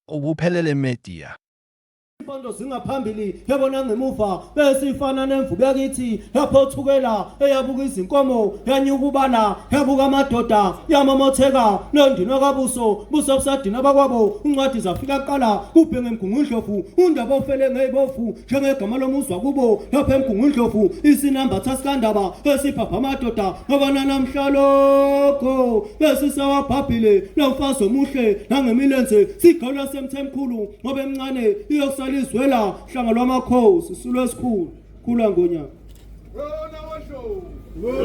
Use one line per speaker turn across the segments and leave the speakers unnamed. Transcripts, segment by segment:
Okuphelele Media.
Impondo zingaphambili yabona ngemuva besifana nemvubu yakithi lapho thukela eyabuka izinkomo yanyuka ubala yabuka amadoda yamamotheka nondinwa kabuso buso busadina bakwabo uncwadi zafika kuqala kubhenge emgungundlovu undaba ofele ngezibofu njengegama lomuzwa kubo lapho emgungundlovu isinamba sasikandaba esiphapha amadoda ngoba nanamhla lokho besisawabhabhile lomfazi omuhle nangemilenze sigawula semthemkhulu ngoba emncane iyosala izwela hlanga lwamakhosi silo esikhulu khula ngonyaka
Wona washo. Wona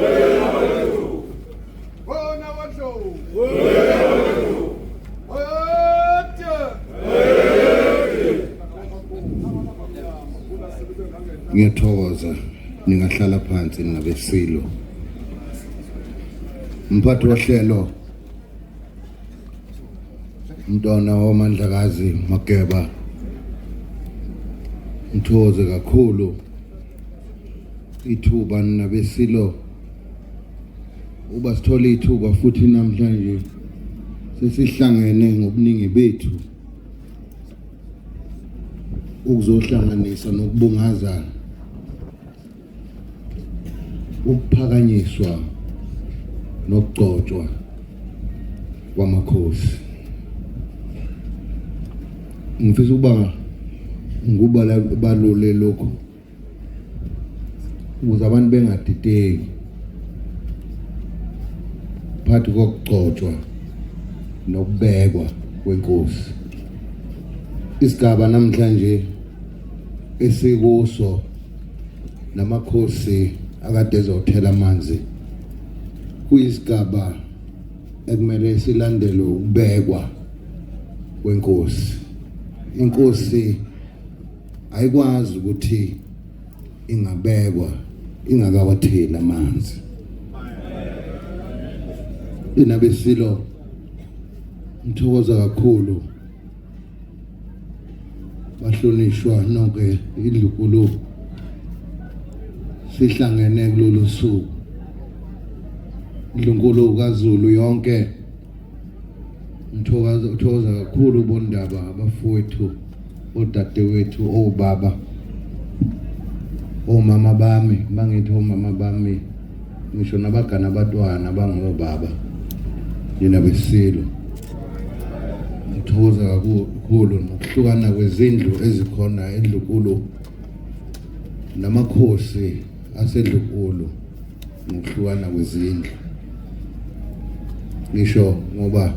washo. Wona washo. Wona washo.
Ngiyathokoza ningahlala phansi ningabesilo. Mphathi wohlelo Mntwana wamandlakazi Mageba ngithokoze kakhulu ithuba nabesilo uba sithola ithuba futhi namhlanje sesihlangene ngobuningi bethu ukuzohlanganisa nokubungaza ukuphakanyiswa nokugcotshwa kwamakhosi. Ngifisa ukuba ngikubalule lokhu ukuze abantu bengadideki phakathi kokugcotshwa nokubekwa kwenkosi. Isigaba namhlanje esikuso namakhosi akade ezothela amanzi kuyisigaba ekumele silandele ukubekwa kwenkosi. Inkosi ayikwazi ukuthi ingabekwa ingakawatheli amanzi. Inabesilo ngithokoza kakhulu bahlonishwa nonke indlunkulu sihlangene kulolu suku indlunkulu kaZulu yonke ngithokoza uthokoza kakhulu bondaba abafowethu odadewethu obaba omama bami mangithi omama bami ngisho nabagana abatwana bangobaba nina besilo ngithokoza kakhulu nokuhlukana kwezindlu ezikhona endlunkulu namakhosi asendlunkulu ngokuhlukana kwezindlu ngisho ngoba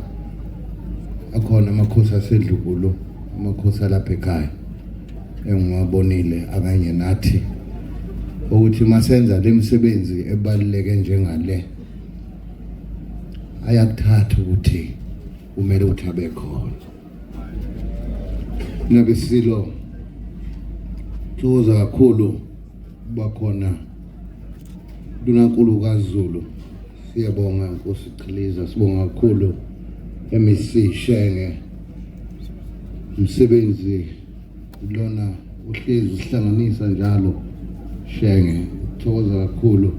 akhona amakhosi asedlukulu amakhosi alapha ekhaya engiwabonile akanye nathi ukuthi masenza lemisebenzi ebaluleke njengale ayakuthatha ukuthi kumele ukuthi abe khona nabesilo thokoza kakhulu bakhona Ndunankulu kaZulu siyabonga Nkosi Chiliza sibonga kakhulu MEC Shenge umsebenzi lona uhlezi usihlanganisa njalo Shenge thokoza kakhulu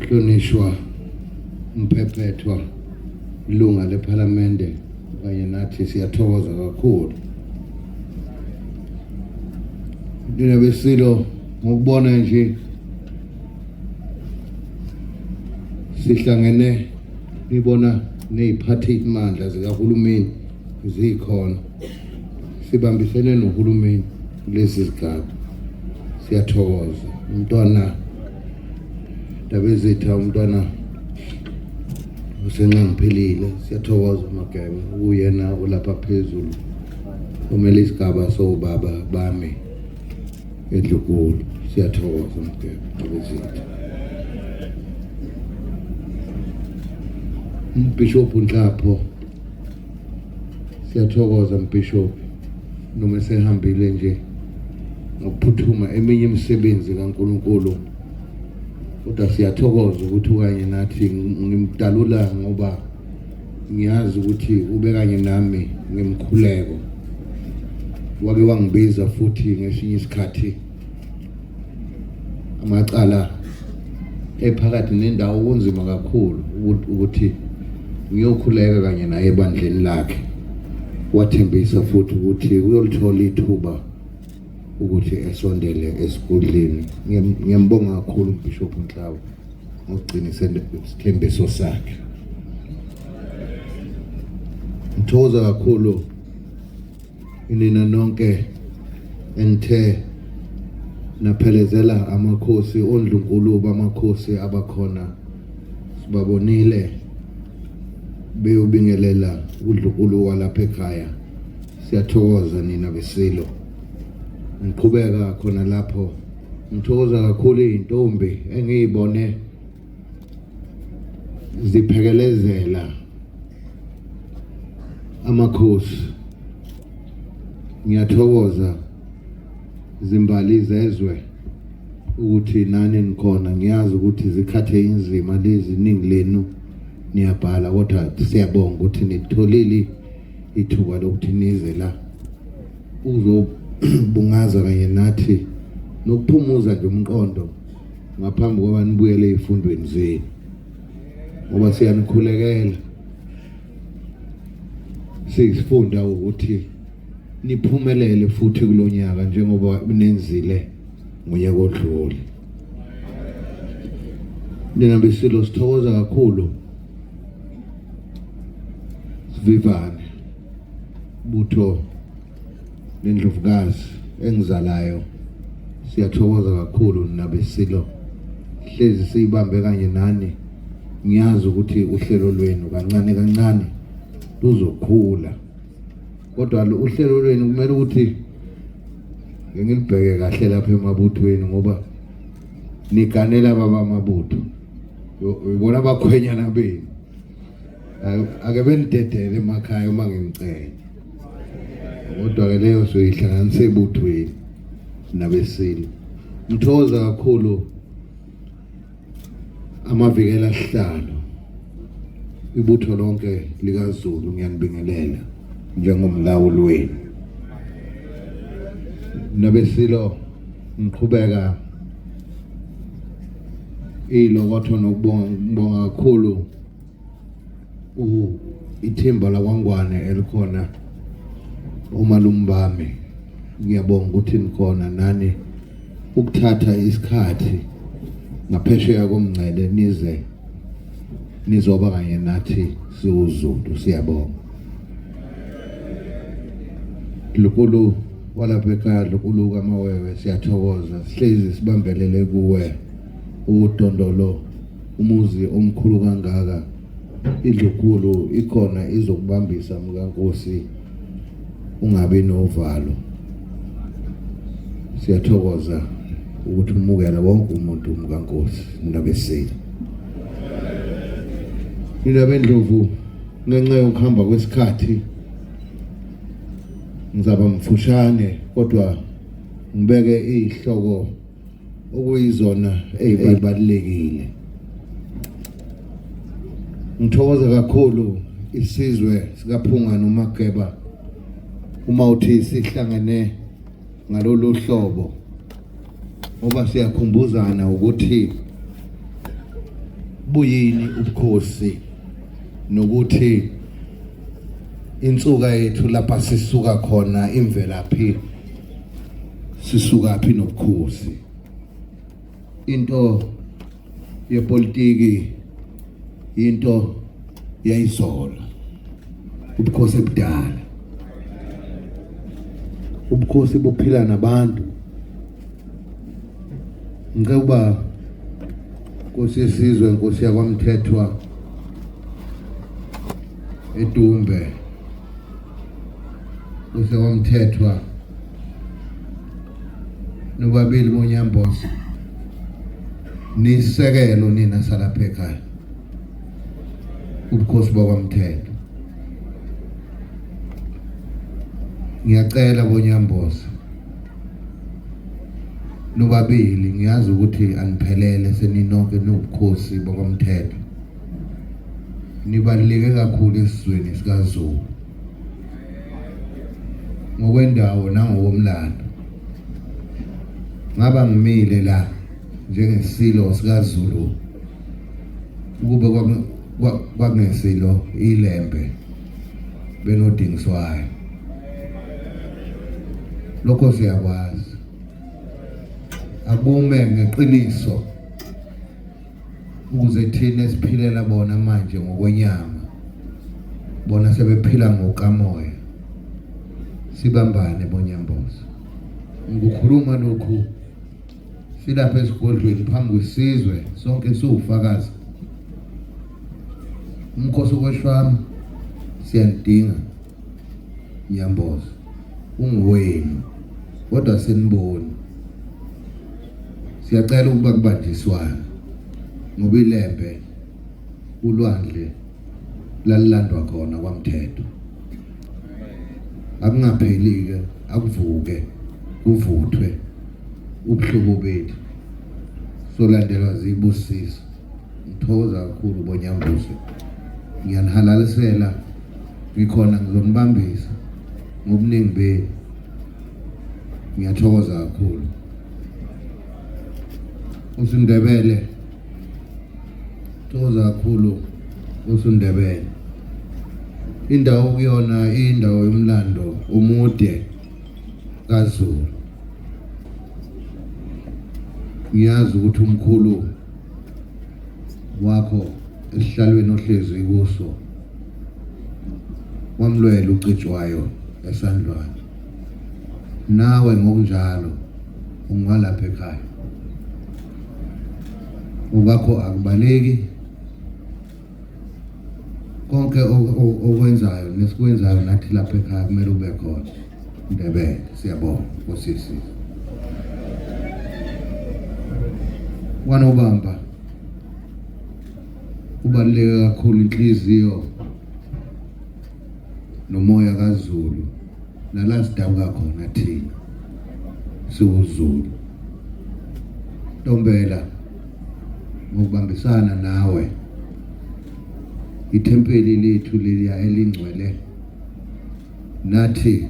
hlonishwa umphephethwa ilunga lephalamende kanye nathi siyathokoza kakhulu Nina besilo ngokubona nje sihlangene nibona neziphathimandla zikahulumeni zikhona sibambisene nohulumeni kulesi sigaba siyathokoza umntwana Ndabezitha umntwana usenxangiphilile siyathokoza Magebe uyena olapha phezulu umele isigaba sobaba bami endlunkulu siyathokoza Magebe Ndabezitha umbhishobhi uNhlapho siyathokoza mbhishobhi noma esehambile nje ngokuphuthuma eminye imisebenzi kaNkulunkulu kodwa siyathokoza ukuthi ukanye nathi ngimdalula ngoba ngiyazi ukuthi ube kanye nami ngemkhuleko wake wangibiza futhi ngesinye isikhathi amacala ephakathi nendawo kunzima kakhulu ukuthi ngiyokhuleka kanye naye ebandleni lakhe. Wathembisa futhi ukuthi uyolithola ithuba ukuthi esondele esigodleni. Ngiyambonga kakhulu uBishop Nhlawu ngokugcina isithembiso sakhe. Ngithokoza kakhulu inina nonke engithe naphelezela amakhosi ondlunkulu bamakhosi abakhona sibabonile beyobingelela udlunkulu walapha ekhaya. Siyathokoza nina besilo. Ngiqhubeka khona lapho, ngithokoza kakhulu izintombi engiyibone ziphekelezela amakhosi. Ngiyathokoza zimbali zezwe ukuthi nani nikhona. Ngiyazi ukuthi zikhathe inzima lezi, iningi lenu niyabhala, kodwa siyabonga ukuthi nitholile ithuba lokuthi nize la uzobungaza kanye nathi nokuphumuza nje umqondo ngaphambi kokuba nibuyele ezifundweni zenu, ngoba siyanikhulekela sifunda ukuthi niphumelele futhi kulonyaka njengoba nenzile ngonyaka odlule. Nina besilo sithokoza kakhulu sivivane butho nendlovukazi engizalayo, siyathokoza kakhulu nabesilo, hlezi siyibambe kanye nani. Ngiyazi ukuthi uhlelo lwenu kancane kancane luzokhula, kodwa uhlelo lwenu kumele ukuthi ngilibheke kahle lapha emabuthweni, ngoba niganela baba amabutho, uyibona abakhwenyana benu ake benidedele emakhaya uma ngimcela. Kodwa ke leyo soyihlanganisa ebuthweni nabesilo. Ngithokoza kakhulu amavikela sihlalo, ibutho lonke likaZulu, ngiyanibingelela njengomlawuli wenu nabesilo. Ngiqhubeka ilokotho nokubonga, ngibonga kakhulu ithimba lakwaNgwane elikhona, omalume bami, ngiyabonga ukuthi nikhona nani ukuthatha isikhathi ngaphesheya komngcele nize nizoba kanye nathi siwuZulu, siyabonga. Dlukulu walapha ekhaya, Dlukulu kaMawewe, siyathokoza, sihlezi sibambelele kuwe udondolo, umuzi omkhulu kangaka, indlukhulu ikhona izokubambisa mkankosi, ungabi novalo. Siyathokoza ukuthi umukele wonke umuntu umkankosi nabesile. Nina bendlovu, ngenxa yokuhamba kwesikhathi ngizaba mfushane, kodwa ngibeke izihloko okuyizona ezibalulekile. Ngithokoza kakhulu isizwe sikaPhunga noMageba uma uthi sihlangene ngalolu hlobo, ngoba siyakhumbuzana ukuthi buyini ubukhosi nokuthi insuka yethu lapha sisuka khona imvelaphi, sisukaphi nobukhosi. Into yepolitiki into yayizolo, ubukhosi ebudala, ubukhosi buphila nabantu. Ngicela ukuba Nkosi yesizwe, Nkosi yakwaMthethwa eDumbe, Nkosi yakwaMthethwa nobabili boNyamboza, nisekelo nina salapha ekhaya ubukhosi bakwaMthethwa. Ngiyacela boNyamboza nobabili, ngiyazi ukuthi aniphelele seninonke nobukhosi bakwaMthethwa, nibaluleke kakhulu esizweni sikaZulu ngokwendawo nangokomlando. Ngaba ngimile la njengesilo sikaZulu ukube kwakungesilo iLembe benodingiswayo. Lokho siyakwazi. Akume ngeqiniso ukuze thina esiphilela bona manje ngokwenyama bona sebephila ngokamoya sibambane bonyamboza. Ngikukhuluma lokhu silapha esigodlweni phambi kwesizwe sonke siwufakazi. Umkhosi wokweshwama siyanidinga Nyamboza unguwenu kodwa seniboni siyacela ukuba kubanjiswane ngoba ilembe ulwandle lalilandwa khona kwamthetho akungapheli-ke akuvuke kuvuthwe ubuhlobo bethu solandelwa zibusiso ngithokoza kakhulu bonyambuse ngiyanihalalisela ngikhona ngizonibambisa ngobuningi benu ngiyathokoza kakhulu usindebele thokoza kakhulu usindebele indawo kuyona indawo yomlando omude kaZulu ngiyazi ukuthi umkhulu wakho esihlalweni ohlezi kuso wamlwela uCetshwayo esandlwane nawe ngokunjalo ungwalapha ekhaya okwakho akubaleki konke okwenzayo nesikwenzayo nathi lapha ekhaya kumele ube khona Ndebele siyabonga osisi wanobamba kubaluleke kakhulu inhliziyo nomoya kaZulu nala sidabuka khona thina siwuZulu Ntombela ngokubambisana nawe ithempeli lethu leliya elingcwele nathi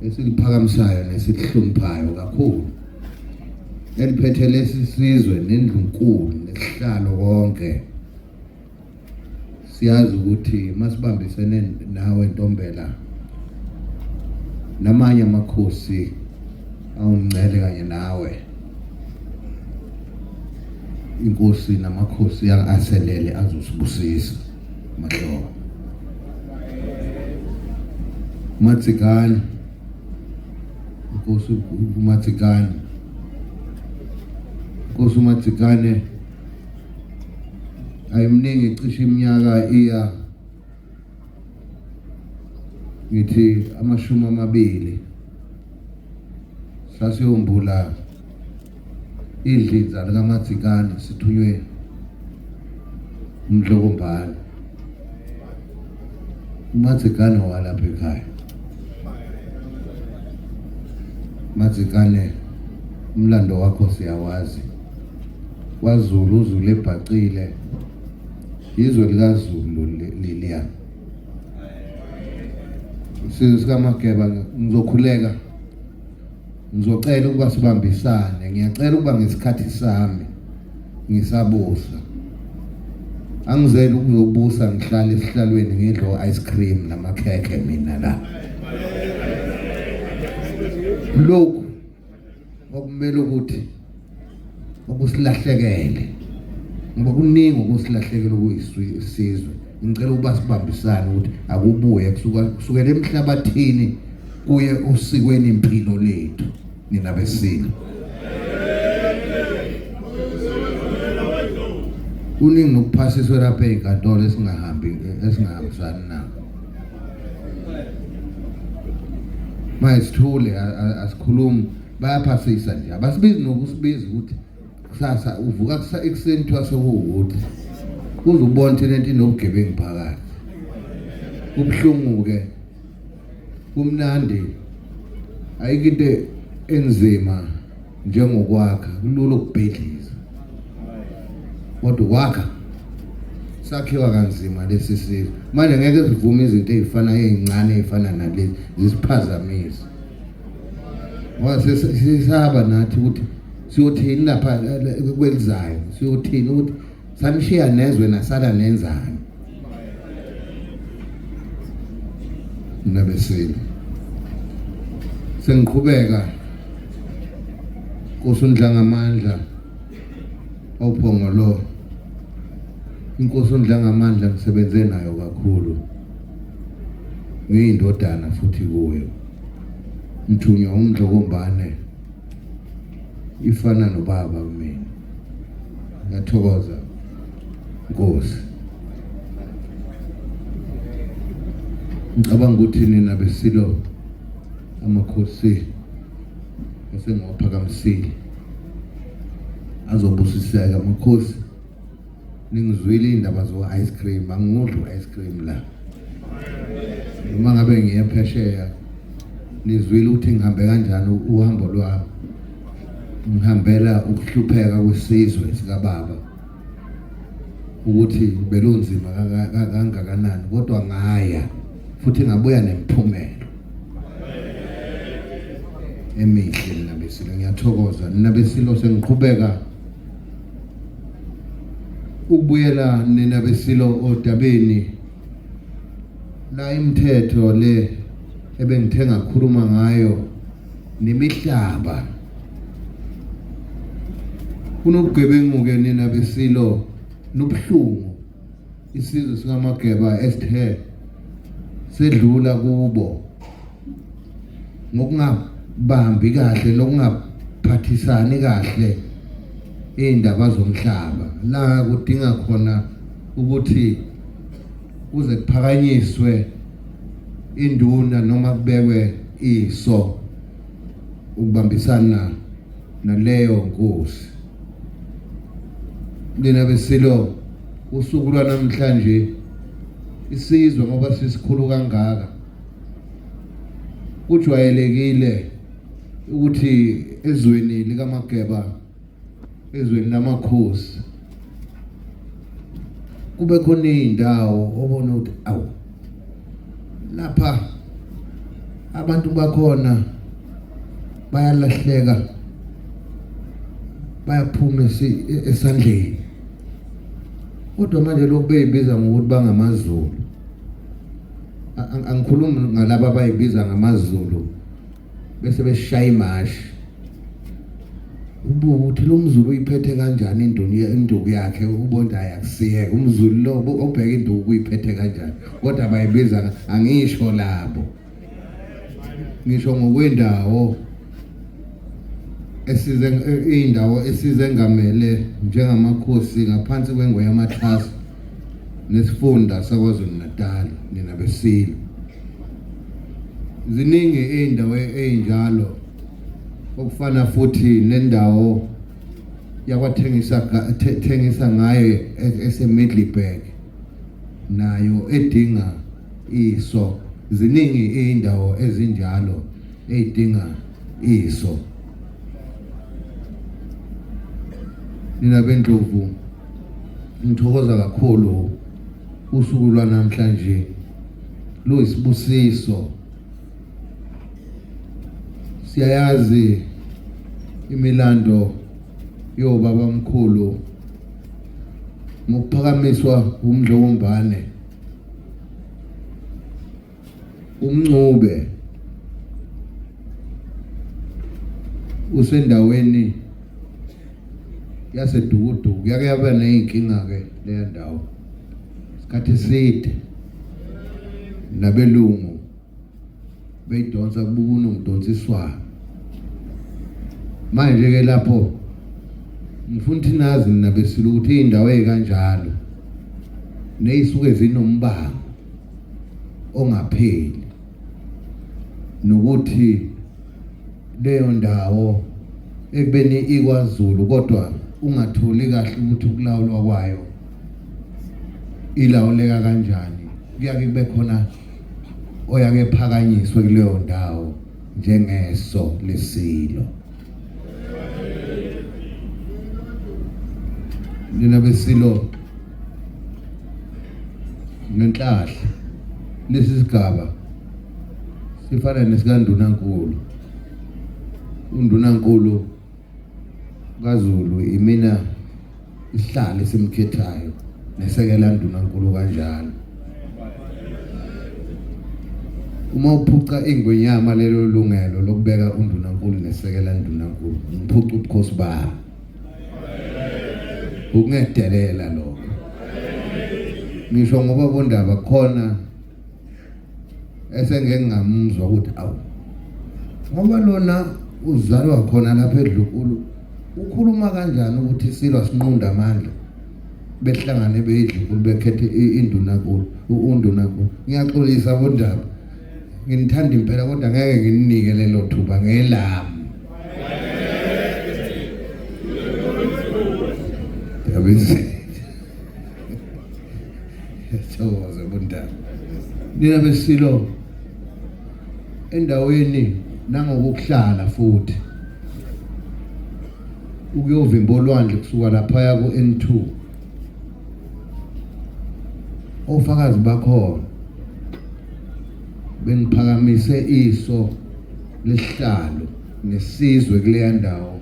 esiliphakamisayo nesilihloniphayo kakhulu eliphethe lesi sizwe nendlunkulu nesihlalo konke siyazi ukuthi masibambisene nawe Ntombela namanye amakhosi awumncele kanye nawe inkosi namakhosi aselele azosibusisa mahlobo Matsikani inkosi uMatsikani inkosi uMatsikane ayimningi cishe iminyaka iya ngithi 20 sasiyombula idlinza likaMatsikane sithunywe umdlokombane uMatsikane walapha ekhaya Matsikane umlando wakho siyawazi kwaZulu uZulu ebhacile izwe likaZulu leliya sizwe sikaMageba ngizokhuleka ngizocela ukuba sibambisane ngiyacela ukuba ngesikhathi sami ngisabusa angizeli ukuzobusa ngihlale esihlalweni ngidlo ice cream namakhekhe mina la lokhu okumele ukuthi okusilahlekele ngoba kuningi okusilahlekele okuyisizwe ngicela ukuba sibambisane ukuthi akubuye kusuka kusukela emhlabathini kuye osikweni impilo lethu nina besilo kuningi nokuphasiswe lapha ey'nkantolo esingahambi esingahambisani nako manje sithule asikhulumi bayaphasisa nje abasibizi nokusibiza ukuthi kusasa uvuka kusa ekuseni kuthiwa sekuwukuthi uze ubone ukuthi lento inobugebengu phakathi kubuhlungu-ke kumnandi ayikho into enzima njengokwakha kulula ukubhidliza kodwa ukwakha sakhiwa kanzima lesi sizwe manje ngeke sivume izinto ey'fana ey'ncane ey'fana nalezi zisiphazamise ngoba sisaba nathi ukuthi siyothini lapha kwelizayo siyothini ukuthi sanishiya nezwe nasala nenzani nabesile. Sengiqhubeka Nkosi uNdlangamandla oPhongolo inkosi uNdlangamandla ngisebenze nayo kakhulu ngiyindodana futhi kuyo mthunywa umdlokombane ifana nobaba kumina ngiyathokoza Nkosi ngicabanga ukuthi nina besilo amakhosi esengiwaphakamisile azobusiseka amakhosi ningizwile indaba zo ice cream angudli ice cream la noma ngabe ngiye phesheya nizwile ukuthi ngihambe kanjani uhambo lwami ngihambela ukuhlupheka kwesizwe sikababa ukuthi belunzima kangakanani kodwa ngaya futhi ngabuya nemphumelo emihle mina besilo ngiyathokoza nina besilo sengiqhubeka ukubuyela nina besilo odabeni la imithetho le ebengithe ngakhuluma ngayo nemihlaba kunobugebengu ke nina besilo nobuhlungu isizwe sikaMageba esithe sedlula kubo ngokungabambi kahle nokungaphathisani kahle indaba zomhlaba la kudinga khona ukuthi kuze kuphakanyiswe induna noma kubekwe iso ukubambisana naleyo nkosi nina besilo usuku lwanamhlanje isizwe ngoba sisikhulu kangaka kujwayelekile ukuthi ezweni likaMageba ezweni lamakhosi kube khona izindawo obona ukuthi awu lapha abantu bakhona bayalahleka bayaphuma esandleni kodwa manje lokhu beyibiza ngokuthi bangamaZulu angikhulumi ngalaba abayibiza ngamaZulu bese beshaya imashi ubuka ukuthi lo mZulu uyiphethe kanjani induku yakhe ubona hayi akusiyeke umZulu lo obheka induku uyiphethe kanjani kodwa bayibiza angisho labo ngisho ngokwendawo esize indawo esizengamele njengamakhosi ngaphansi kweNgonyama Trust nesifunda saKwaZulu-Natal nina besilo ziningi izindawo ezinjalo okufana futhi nendawo yakwathengisa thengisa ngayo eseMiddelburg nayo edinga iso ziningi izindawo ezinjalo eyidinga iso nina bendlovu ngithokoza kakhulu usuku lwanamhlanje luyisibusiso siyayazi imilando yobaba mkhulu ngokuphakamiswa umdlokombane umncube usendaweni yaseDukuduku yake yaba nezinkinga ke leya ndawo isikhathi eside nabelungu beyidonsa kubuka unomdonsiswano manje ke lapho ngifuna ukuthi nazi nina besilo ukuthi iy'ndawo ey'kanjalo ney'suke zinombango ongapheli nokuthi leyo ndawo ekubeni ikwaZulu kodwa ungatholi kahle ukuthi ukulawulwa kwayo ilawuleka kanjani kuyake kube khona oyake phakanyiswe kuleyo ndawo njengeso lesilo nina besilo ngenhlahla lesi sigaba sifana nesikandunankulu undunankulu kaZulu imina isihlalo esimkhethayo nesekela ndunankulu kanjalo. Uma uphuca ingwenyama lelo lungelo lokubeka undunankulu nesekela ndunankulu, ngiphuca ubukhosi bami. Ukungedelela lokho. Ngisho ngoba bondaba khona esengeke ngamuzwa ukuthi awu ngoba lona uzalwa khona lapha edlukulu ukhuluma kanjani ukuthi silwa sinqunda amandla behlangane beyidlukulu bekhethe indunankulu undunankulu. Ngiyaxolisa bondaba, nginithanda impela kodwa ngeke ngininike lelo thuba, ngelami. Yabizi thokoze bondaba nina besilo endaweni nangokuhlala futhi ukuyovimba olwandle kusuka laphaya ku-N2 ofakazi bakhona bengiphakamise iso lesihlalo nesizwe kuleya ndawo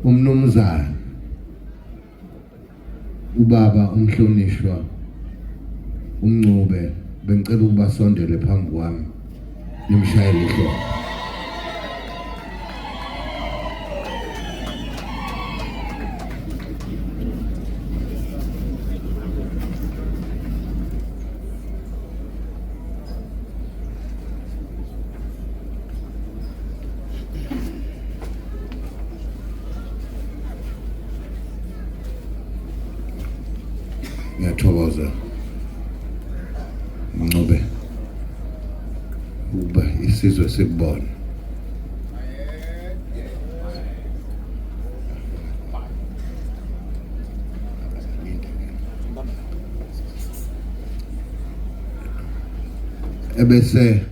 umnumzane ubaba umhlonishwa umncube bengicela ukuba sondele phambi kwami nimshayele ihlombe. Ngiyathokoza Mncube ukuba isizwe sikubone. Ebese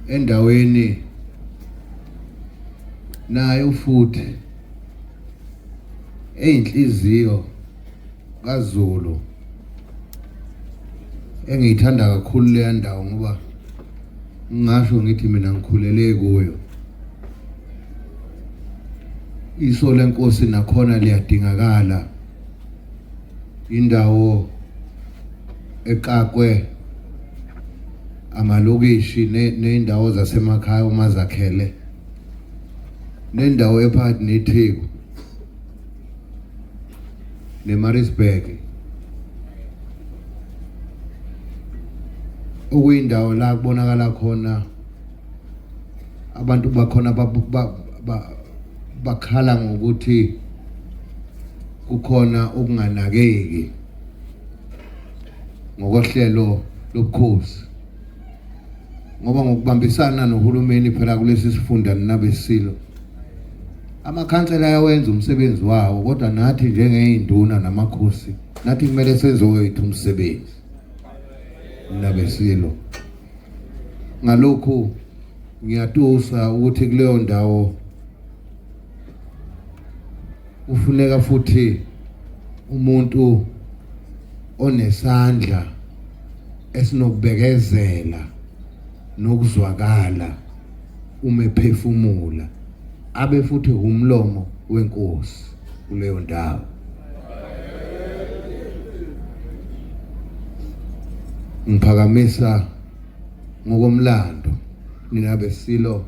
endaweni nayo futhi eyinhliziyo kaZulu engiyithanda kakhulu leya ndawo ngoba ngingasho ngithi mina ngikhulele kuyo. Iso lenkosi nakhona liyadingakala, indawo eqakwe amalokishi ney'ndawo zasemakhaya uma zakhele nendawo ephakathi neTheku neMaritzburg okuyindawo la kubonakala khona abantu bakhona bakhala ngokuthi kukhona ukunganakeki ngokohlelo lobukhosi ngoba ngokubambisana nohulumeni phela kulesi sifunda nabesilo amakhansela ayawenza umsebenzi wawo kodwa nathi njengey'nduna namakhosi nathi kumele senze owethu umsebenzi nabesilo. Ngalokhu ngiyatusa ukuthi kuleyo ndawo kufuneka futhi umuntu onesandla esinokubekezela nokuzwakala uma ephefumula abe futhi umlomo wenkosi kuleyo ndawo. Ngiphakamisa ngokomlando nina besilo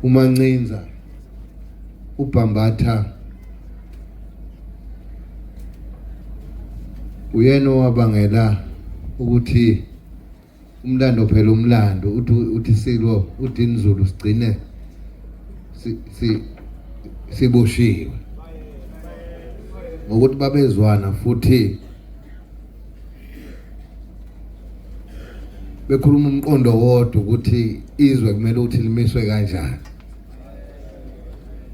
uMancinza uBhambatha uyena owabangela ukuthi umlando phela umlando uthi uthi silo uDinizulu sigcine si siboshiwe ngokuthi babezwana futhi bekhuluma umqondo wodwa ukuthi izwe kumele ukuthi limiswe kanjani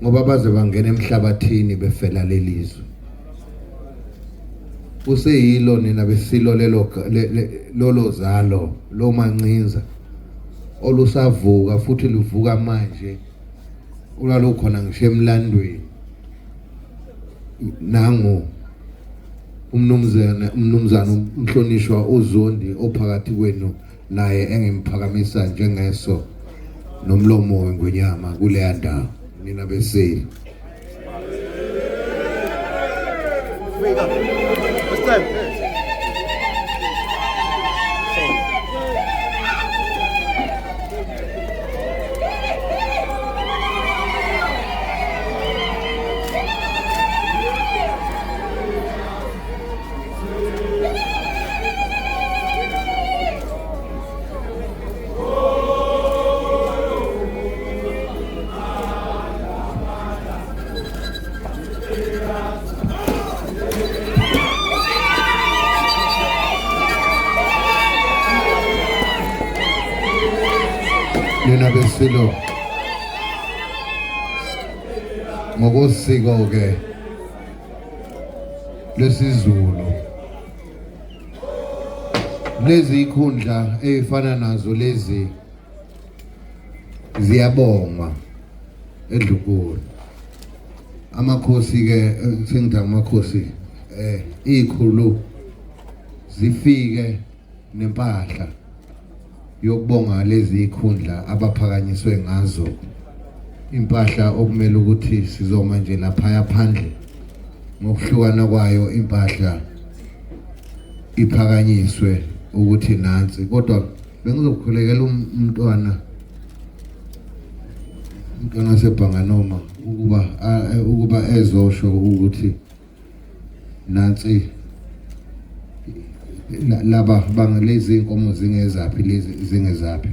ngoba baze bangena emhlabathini befela lelizwe. Kuseyilo nina besilo lelo lolo zalo lomancinza olusavuka futhi luvuka manje ulwalukhona ngisho emlandweni. Nangu umnumzane umnumzane umhlonishwa uZondi ophakathi kwenu naye engimphakamisa njengeso nomlomo wengonyama kuleya ndawo nina besile. Nina besilo ngokosiko ke lwesiZulu lezi ikhundla ezifana nazo lezi ziyabongwa edlukulu amakhosi ke sengithi amakhosi eh ikhulu zifike nempahla yokubonga lezi ikhundla abaphakanyiswe ngazo impahla okumele ukuthi sizoma nje laphaya phandle ngokuhlukana kwayo impahla iphakanyiswe ukuthi nansi kodwa bengizokhulekela um-, umntwana umntwana wasebhanganoma ukuba ukuba ezosho ukuthi nansi laba bangalezi inkomo zingezaphi lezi zingezaphi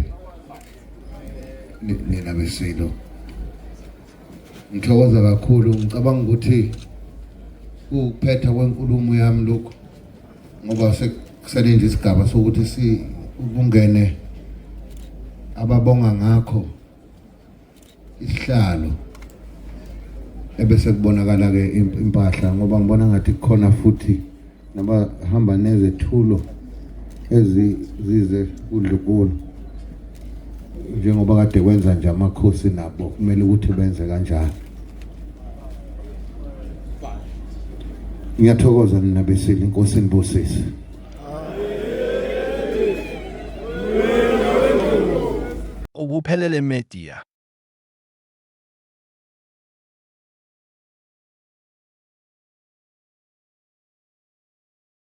nina besilo ngithokoza kakhulu ngicabanga ukuthi ukuphetha kwenkulumo yami lokhu ngoba sekusele nje isigaba sokuthi si kungene ababonga ngakho isihlalo ebese kubonakala ke impahla ngoba ngibona ngathi kukhona futhi nabahamba nezethulo ezizize kudlukulu njengoba kade kwenza nje amakhosi nabo kumele ukuthi benze kanjalo ngiyathokoza nina besile inkosi inibusise
Okuphelele Media.